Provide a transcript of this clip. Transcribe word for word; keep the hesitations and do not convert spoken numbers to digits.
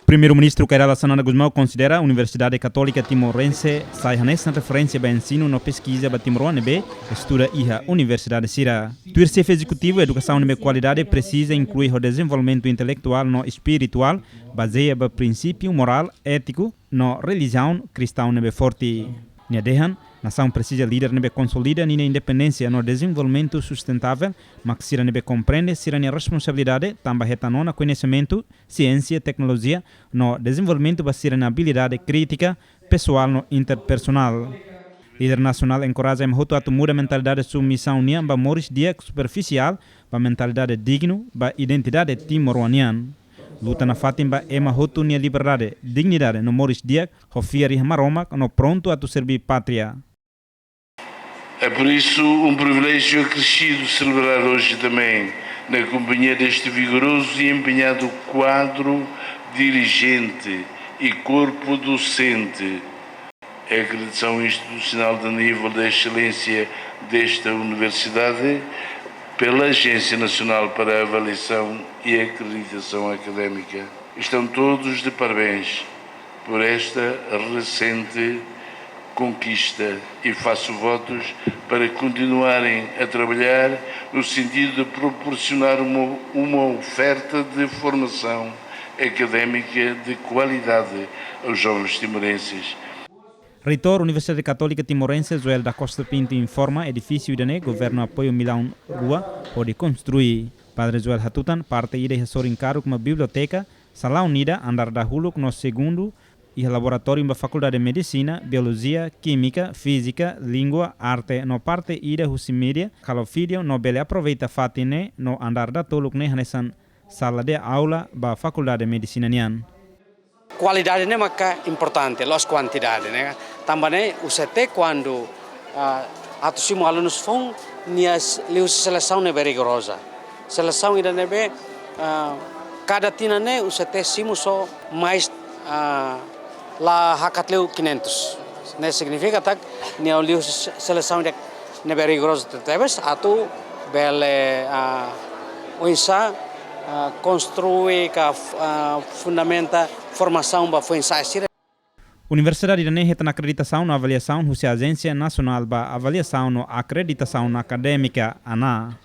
Primeiru-Ministru Kay Rala Xanana Gusmão konsidera Universidade Katólika Timorense sai hanesan referénsia ba ensinu no peskiza ba timoroan ne'ebé estuda iha universidade sira. Tuir xefe ezekutivu, edukasaun ne'ebé kualidade presiza inklui ho dezenvolvimentu intelektuál no espirituál, bazeia ba prinsípiu morál, étiku no relijiaun kristaun ne'ebé forte. Nia dehan, nasaun presiza líder ne'ebé konsolida ninia independénsia no dezenvolvimentu sustentável, mak sira ne'ebé komprende sira-nia responsabilidade, tanba hetan ona koñesimentu, siénsia, teknolojia no dezenvolvimentu ba sira-nia abilidade krítika, pesoál no interpesoál. Líder nasionál enkoraja ema hotu atu muda mentalidade submisaun nian ba moris di'ak superfisiál ba mentalidade dignu ba identidade timoroan nian. Luta nafatin ba ema hotu nia liberdade, dignidade no moris di'ak ho fiar iha Maromak no prontu atu serbí pátria. É por isso um privilégio acrescido celebrar hoje também, na companhia deste vigoroso e empenhado quadro dirigente e corpo docente, a acreditação institucional de nível de excelência desta universidade pela Agência Nacional para a Avaliação e Acreditação Académica. Estão todos de parabéns por esta recente conquista e faço votos para continuarem a trabalhar no sentido de proporcionar uma, uma oferta de formação académica de qualidade aos jovens timorenses. Reitór Universidade Katólika Timorense, Joel da Costa Pinto, informa edifísiu ida-ne'e governu apoiu millaun rua hodi konstrui. Padre Joel hatutan, parte ida iha sorin karuk mak biblioteka, salaun ida, andár dahuluk no segundu, iha laboratóriu ba Fakuldade Medisina, Biolojia, Kímika, Fízika, Língua, Arte no parte ida husi mídia, halo vídeo no bele aproveita fatin ne'e no andár datoluk ne'e hanesan sala de aula ba Fakuldade Medisina nian. Kualidade ne'e maka importante, la'ós kuantidade, ne'e. Tanba ne'e, U C T kuandu, ah, atu simu alunus foun, nia s-, liuhusi selesaun ne'ebé rigoroza. Selesaun ida ne'ebé, ah, kada tinan ne'e U C T simu só mais, ah, la hakat liu quinhentos. Ne'e signifika katak nia liuhusi se-, selesaun ida ne'ebé rigoroza tebes atu bele, ah, oinsá, ah, konstrui ka, ah, fundamenta formasaun ba foin-sa'e sira. Universidade ida-ne'e hetan akreditasaun no avaliasaun husi Ajénsia Nasionál ba Avaliasaun no Akreditasaun Akadémika, ANAAA.